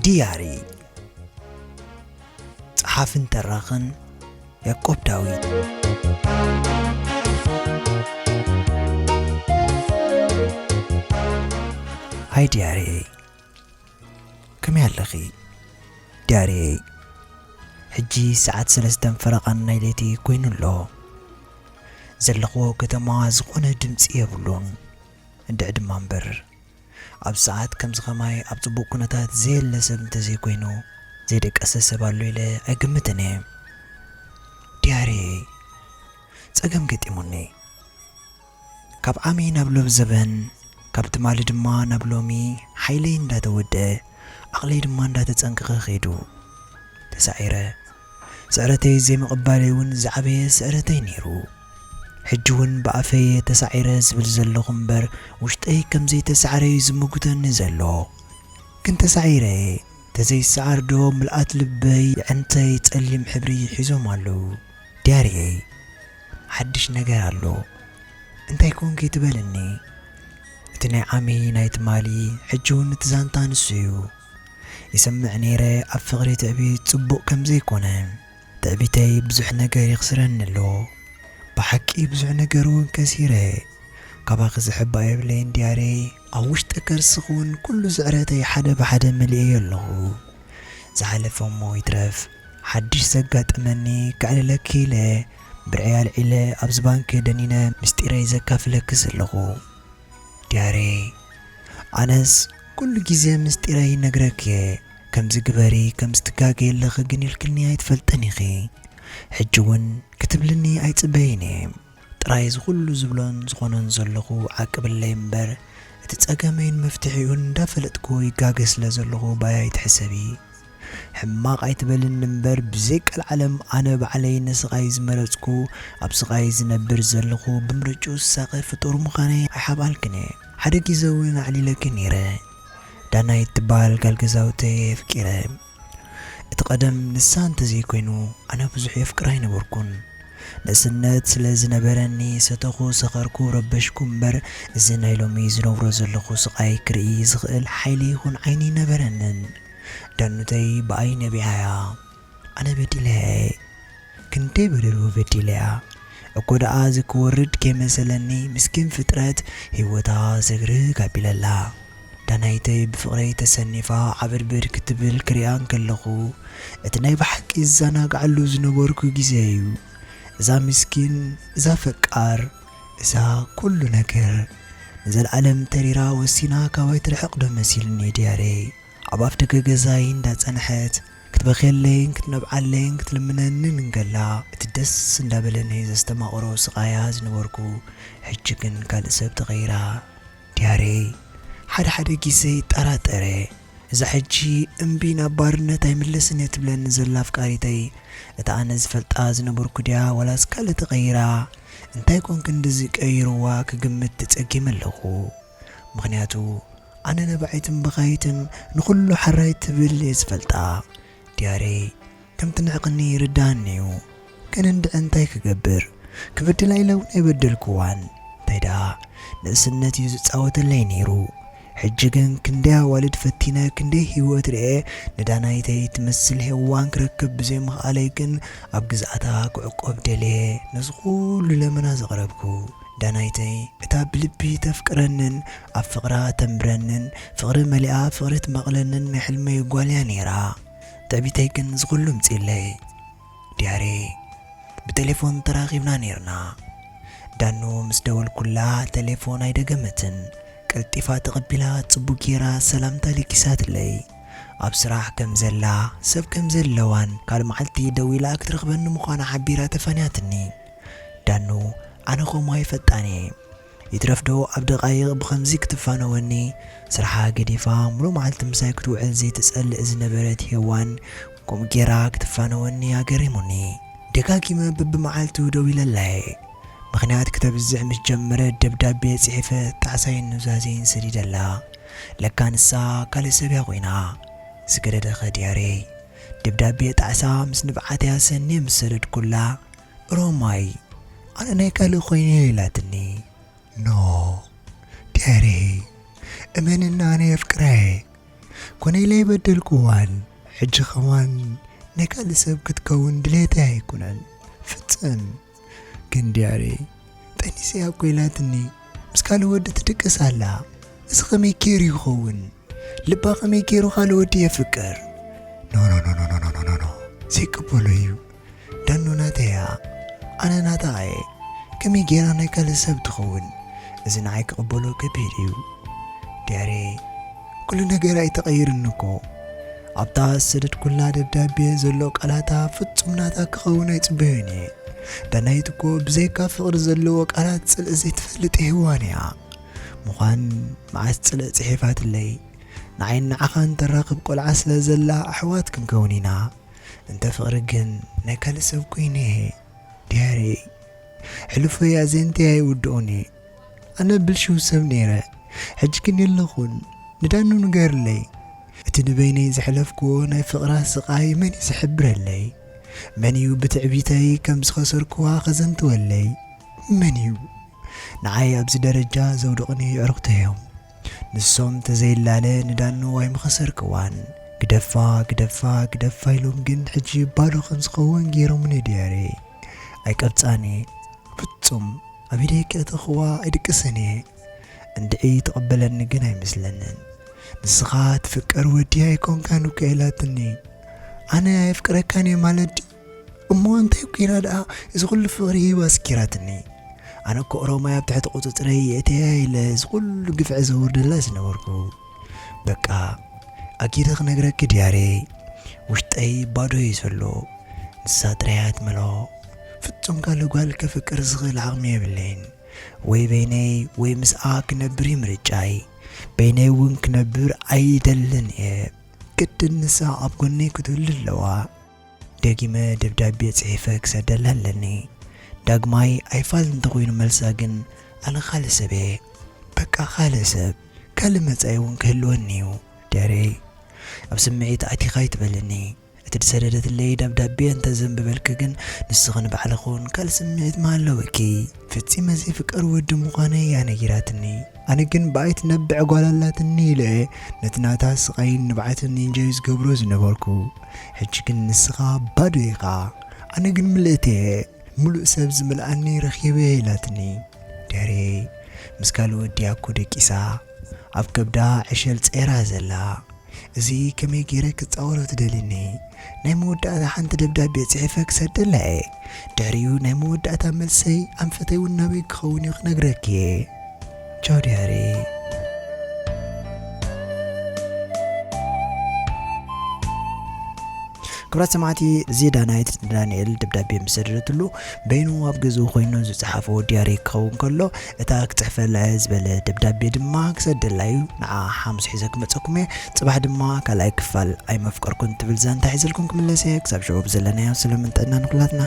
ዲያሪ። ጸሓፍን ተራኽን ያዕቆብ ዳዊት። ሃይ ዲያሪየይ፣ ከመይ ኣለኺ? ዲያሪየይ፣ ሕጂ ሰዓት ሰለስተን ፈረቓን ናይ ለይቲ ኮይኑ ኣሎ። ዘለኽዎ ከተማ ዝኾነ ድምጺ የብሉን። እንድዒ ድማ እምበር፣ ኣብ ሰዓት ከምዚ ኸማይ ኣብ ጽቡቕ ኩነታት ዘየለ ሰብ እንተዘይኮይኑ፣ ዘይደቀሰ ሰብ ኣሎ ኢለ ኣይግምትን እየ። ዲያሪየይ፣ ጸገም ገጢሙኒ። ካብ ዓሚ ናብ ሎብ ዘበን፣ ካብ ትማሊ ድማ ናብ ሎሚ ሓይለይ እንዳተወደአ፣ ዓቕለይ ድማ እንዳተጸንከኸ ኸይዱ። ተሳዒረ። ስዕረተይ ዘይምቕባለይ እውን ዝዓበየ ስዕረተይ ነይሩ። ሕጂ እውን ብኣፈይ እየ ተሳዒረ ዝብል ዘለኹ እምበር፣ ውሽጠይ ከም ዘይተሳዕረ እዩ ዝምጉተኒ ዘሎ። ግን ተሳዒረ እየ። ተዘይሰዓር ዶ ምልኣት ልበይ፣ የዕንተይ ጸሊም ሕብሪ ሒዞም ኣለዉ? ዲያሪየይ፣ ሓድሽ ነገር ኣሎ። እንታይ ኮንኪ ትበልኒ? እቲ ናይ ዓሚ ናይ ትማሊ፣ ሕጂ እውን እቲ ዛንታ ንሱ እዩ። ይሰምዕ ነይረ ኣብ ፍቕሪ ትዕቢት ጽቡቕ ከም ዘይኮነ። ትዕቢተይ ብዙሕ ነገር የኽስረኒ ኣሎ። ብሓቂ ብዙሕ ነገር እውን ከሲረ። ካባኺ ዝሕባእ የብለይን ዲያሪየይ። ኣብ ውሽጢ ከርስኺ እውን ኩሉ ስዕረተይ ሓደ ብሓደ መሊኤዮ ኣለኹ። ዝሓለፈ እሞ ይትረፍ፣ ሓድሽ ዘጋጠመኒ ከዕልለኪ ኢለ፣ ብርዕይ ኣልዒለ ኣብዚ ባንክ ደኒነ ምስጢረይ ዘካፍለኪ ዘለኹ። ዲያሪየይ፣ ኣነስ ኩሉ ግዜ ምስጢረይ ይነግረኪ እየ። ከምዚ ግበሪ፣ ከምዚ ትጋገዪ ኣለኺ ግን ኢልክኒ ኣይትፈልጥን ኢኺ። ሕጂ እውን ክትብልኒ ኣይጽበይን እየ። ጥራይ እዚ ኩሉ ዝብሎን ዝኾኖን ዘለኹ ዓቅብለይ እምበር፣ እቲ ጸገመይን መፍትሒኡን እንዳፈለጥኩ ይጋገ ስለ ዘለኹ ባይ ኣይትሕሰቢ። ሕማቕ ኣይትበልኒ እምበር፣ ብዘይ ቀልዓለም ኣነ ባዕለይ ንስቓይ ዝመረጽኩ፣ ኣብ ስቓይ ዝነብር ዘለኹ ብምርጭኡ ዝሳቐ ፍጡር ምዃነይ ኣይሓብኣልክን እየ። ሓደ ግዜ እውን ኣዕሊለኪ ነይረ። ዳናይት ትበሃል ጓል ገዛውተይ ኣፍቂረ። እቲ ቀደም ንሳ እንተዘይኮይኑ ኣነ ብዙሕ የፍቅራ ኣይነበርኩን። ንእስነት ስለ ዝነበረኒ ሰተኹ፣ ሰኸርኩ፣ ረበሽኩ እምበር፣ እዚ ናይ ሎሚ ዝነብሮ ዘለኹ ስቓይ ክርኢ ዝኽእል ሓይሊ ይኹን ዓይኒ ኣይነበረንን። ዳኑተይ ብኣይ ነቢዓያ። ኣነ በዲለያ እየ። ክንደይ በደሉ በዲለያ። እኮ ደኣ እዚ ክወርድ ከይመሰለኒ፣ ምስኪን ፍጥረት ህይወታ ስግርግ ኣቢለላ። ዳናይተይ ብፍቕረይ ተሰኒፋ ዓበድበድ ክትብል ክሪኣ እንከለኹ፣ እቲ ናይ ብሓቂ ዝዘናግዓሉ ዝነበርኩ ግዜ እዩ። እዛ ምስኪን፣ እዛ ፈቃር፣ እዛ ኩሉ ነገር ንዘለኣለም ተሪራ ወሲና ካባይ ትርሕቕ ዶ መሲልኒ ዲያረይ? ኣብ ኣፍደገ ገዛይ እንዳጸንሐት ክትበኽየለይን ክትነብዓለይን ክትልምነንን እንከላ፣ እቲ ደስ እንዳበለኒ ዘስተማቕሮ ስቓያ ዝነበርኩ፣ ሕጂ ግን ካልእ ሰብ ተቐይራ። ዲያረይ፣ ሓደ ሓደ ግዜ ይጠራጠረ። እዛ ሕጂ እምቢ ናብ ባርነት ኣይምለስን እየ ትብለኒ ዘላ ኣፍቃሪተይ፣ እታ ኣነ ዝፈልጣ ዝነበርኩ ድያ ዋላስ ካልእ ተቐይራ? እንታይ ኮን ክንድዚ ቀይርዋ ክግምት ተጸጊመ ኣለኹ። ምኽንያቱ ኣነ ነባዒትን በኻይትን ንኹሉ ሓራይ ትብል እየ ዝፈልጣ። ዲያረይ፣ ከም ትንዕቕኒ ይርድኣኒ እዩ። ግን እንድዒ እንታይ ክገብር? ክበድላ ኢለ እውን ኣይበደልክዋን። እንታይ ደኣ ንእስነት እዩ ዝጻወተለይ ነይሩ። ሕጂ ግን ክንደይ ኣዋልድ ፈቲነ፣ ክንደይ ህይወት ርኤ፣ ንዳናይተይ ትመስል ሄዋን ክረክብ ብዘይምኽኣለይ ግን ኣብ ግዝኣታ ክዕቆብ ደልየ ነዚ ኩሉ ለመና ዘቕረብኩ። ዳናይተይ፣ እታ ብልቢ ተፍቅረንን ኣብ ፍቕራ ተንብረንን፣ ፍቕሪ መሊኣ ፍቕሪ ትመቕለንን ናይ ሕልመይ ጓል እያ ነይራ። ትዕቢተይ ግን እዚ ኩሉ ኣምጺእለይ። ዲያሬ፣ ብቴሌፎን ተራኺብና ኔርና። ዳኑ ምስ ደወልኩላ ቴሌፎን ኣይደገመትን። ቀልጢፋ ተቐቢላ ጽቡቕ ጌራ ሰላምታ ለጊሳትለይ። ኣብ ስራሕ ከም ዘላ፣ ሰብ ከም ዘለዋን ካልእ መዓልቲ ደዊላ ክትረኽበኒ ምዃና ሓቢራ ተፋንያትኒ። ዳኑ፣ ኣነ ከምኡ ኣይፈጣን እየ። ይትረፍ ዶ ኣብ ደቓይቕ ብኸምዚ ክትፋነወኒ? ስርሓ ገዲፋ ሙሉእ መዓልቲ ምሳይ ክትውዕል ዘይትጸልእ ዝነበረት ሄዋን ከምኡ ጌራ ክትፋነወኒ ኣገሪሙኒ። ደጋጊመ በብመዓልቱ ደዊለላ እየ። ምኽንያት ክተብዝሕ ምስ ጀመረት ደብዳቤ ጽሒፈ ጣዕሳይን ኑዛዜን ሰዲደላ። ለካ ንሳ ካልእ ሰብ እያ ኮይና። ዝገደደኸ ዲያሬይ። ደብዳቤ ጣዕሳ ምስ ንብዓተያ ሰንየ ምስ ሰደድኩላ፣ ሮማይ፣ ኣነ ናይ ካልእ ኮይነ ኢላትኒ። ኖ፣ ዲያሬይ፣ እመንና፣ ኣነ የፍቅራ እየ። ኮነ ኢለ ኣይበደልኩዋን። ሕጂ ከማን ናይ ካልእ ሰብ ክትከውን ድሌተይ ኣይኮነን ፍጽም። ግን ዲያሬ፣ ጠኒሰያ እኮ ኢላትኒ፣ ምስ ካልእ ወዲ ትድቅስ ኣላ። እዚ ከመይ ገይሩ ይኸውን? ልባ ከመይ ገይሩ ካልእ ወዲ የፍቅር? ኖ፣ ኖ፣ ኖ፣ ኖ፣ ኖ፣ ኖ፣ ኖ፣ ኖ። ዘይቅበሎ እዩ። ዳኑ ናተያ፣ ኣነ ናታ እየ። ከመይ ገይራ ናይ ካልእ ሰብ ትኸውን? እዚ ንዓይ ክቕበሎ ከቢድ እዩ። ዲያሬ፣ ኩሉ ነገር ኣይተቐይርን እኮ። ኣብታ ዝሰደድኩላ ደብዳቤ ዘሎ ቃላታ ፍጹም ናታ ክኸውን ኣይጽበዮን እየ። ዳናይት እኮ ብዘይካ ፍቕሪ ዘለዎ ቃላት ጽልኢ ዘይትፈልጥ ሄዋን እያ። ምዃን መዓስ ጽልኢ ጽሒፋትለይ? ንዓይን ንዓኻን ተራኽብ ቆልዓ ስለ ዘላ ኣሕዋት ክንከውን ኢና። እንተ ፍቕሪ ግን ናይ ካልእ ሰብ ኮይነ እየ። ዲያሬ፣ ሕሉፈይ ኣዘንተይ ኣይውድኦን እየ። ኣነ ብልሽው ሰብ ነይረ፣ ሕጂ ግን የለኹን። ንዳኑ ንገርለይ። እቲ ንበይነይ ዘሕለፍክዎ ናይ ፍቕራ ስቓይ መን እዩ ዝሕብረለይ? መን እዩ ብትዕቢተይ ከም ዝኸሰርክዋ ከዘንትወለይ? መን እዩ? ንዓይ ኣብዚ ደረጃ ዘውድቑኒ ኣዕሩኽተይ እዮም። ንሶም ተዘይላለ ንዳኑ ኣይምኸሰርክዋን። ግደፋ፣ ግደፋ፣ ግደፋ ኢሎም ግን ሕጂ ባዶ ከም ዝኸውን ገይሮምኒ ዲያሬ። ኣይቀብጻኒ፣ ፍጹም ኣብ ኢደይ ከእተኽዋ ኣይድቅስን እየ። እንድዒ ትቕበለኒ ግን ኣይመስለንን። ንስኻ ትፍቀር ወዲ ኣይኮንካን እኮ ኢላትኒ። ኣነ ኣየፍቅረካን እየ ማለት ድዩ? እሞ እንታይ ኮይና ደኣ እዚ ኩሉ ፍቕሪ ሂባ ስኪራትኒ? ኣነ እኮ ኦሮማይ ኣብ ትሕቲ ቁጽጽረይ የእተያ ኢለ እዚ ኩሉ ግፍዒ ዘውርደላ ዝነበርኩ። በቃ ኣኪደ ክነግረኪ ዲያሬ፣ ውሽጠይ ባዶ እዩ ዘሎ። ንሳ ጥራይ እያ ትመልኦ። ፍጹም ካልእ ጓል ከፍቅር ዝኽእል ዓቕሚ የብለይን። ወይ በይነይ ወይ ምስኣ ክነብር እዩ ምርጫይ። በይነይ እውን ክነብር ኣይደልን እየ። ግድን ንሳ ኣብ ጎነይ ክትህሉ ኣለዋ። ደጊመ ደብዳቤ ጽሒፈ ክሰደላ ኣለኒ። ዳግማይ ኣይፋል እንተኾይኑ መልሳ ግን ኣነ ካልእ ሰብ እየ። በቃ ካልእ ሰብ፣ ካልእ መጻኢ እውን ክህልወኒ እዩ። ዲያሬ፣ ኣብ ስምዒት ኣቲኻ ኣይትበልኒ። እቲ ዝሰደደትለይ ደብዳቤ እንተ ዘንብበልኪ ግን ንስኽን ባዕልኽን ካልእ ስምዒት ምሃለወኪ። ፈጺመ ዘይፍቀር ወዲ ምዃነይ እያ ነጊራትኒ። ኣነ ግን ብኣይ ትነብዕ ጓል ኣላትኒ ኢለ እየ ነቲ ናታ ስቓይን ንብዓትን ኢንጆይ ዝገብሮ ዝነበርኩ። ሕጂ ግን ንስኻ ባዶ ኢኻ፣ ኣነ ግን ምልእቲ እየ። ምሉእ ሰብ ዝምልኣኒ ረኺበ እየ ኢላትኒ። ዲያሬ፣ ምስ ካልእ ወዲ እያ እኮ ደቂሳ፣ ኣብ ከብዳ ዕሸል ጸይራ ዘላ። እዚ ከመይ ገይረ ክጻወሮ ትደልኒ? ናይ መወዳእታ ሓንቲ ደብዳቤ ጽሒፈ ክሰደላ እየ። ድሕሪኡ ናይ መወዳእታ መልሰይ ኣንፈተይ እውን ናበይ ክኸውን እዩ ክነግረኪ እየ። ቻው ዲያሪ። ክብራት ሰማዕቲ፣ እዚ ዳናይት ንዳንኤል ደብዳቤ ምስ ሰደደትሉ በይኑ ኣብ ገዝኡ ኮይኑ ዝጸሓፎ ዲያሪ ክኸውን ከሎ፣ እታ ክጽሕፈላ እየ ዝበለ ደብዳቤ ድማ ክሰደላ እዩ። ንዓ ሓሙስ ሒዘ ክመጸኩም እየ። ጽባሕ ድማ ካልኣይ ክፋል ኣይመፍቀርኩን ትብል ዛንታ ሒዘልኩም ክምለስ እየ። ክሳብ ሽዑ ብዘለናዮ ሰላምን ጥዕናን ንኹላትና።